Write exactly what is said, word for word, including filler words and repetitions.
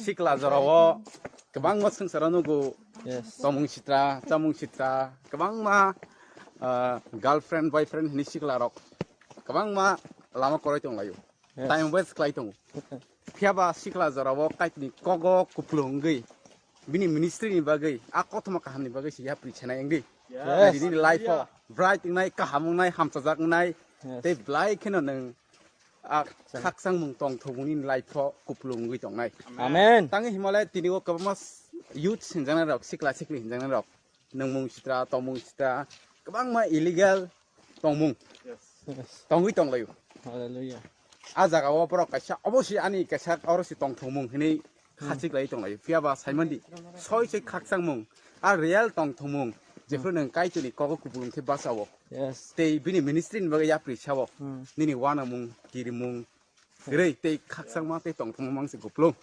Sikla jorao kwbangma swngcharo nugo. Yes. Tomung sitra, chamung sitra, kwbangma, ah, girlfriend, boyfriend hini sikla rok kwbangma lama koroi tonglaio. Yes. Time waste khlai tongo. Phiya ba sikla jorao kaitni kogo kupulung wngwi, bini ministry ni bagwi, a kothoma kaham ni bagwi se yapri sanai wngwi. Yes. Nini life o bright wngnai, kaham wngnai, hamchajak wngnai. Yes. Tei belai kheno nwng a khakchangmung tongthokmung nini life o kupulung wngwi tongnai. Amen. Tangwi himale tini o kwbangma youth hinjaknai rok, sikla sikli hinjaknai rok, nwngmung sitra, tongmung sitra, kwbangma illegal tongmung Yes. tongwi tonglaio. Hallelujah. A jaga o borok kaisa obo si ani kaisa oro si tongthokmung hinwi khachik lai tonglaio. Phiya ba saimandi soi soi khakchangmung, a real tongthokmung, jephru nwng Kaitorni kogo kupulung khe bachao. Yes. Tei bini ministry ni bagwi yapri sao. Hmm. Nini wanamung, kirimung, rei tei khakchangma tei tongthokma mangse kupulung.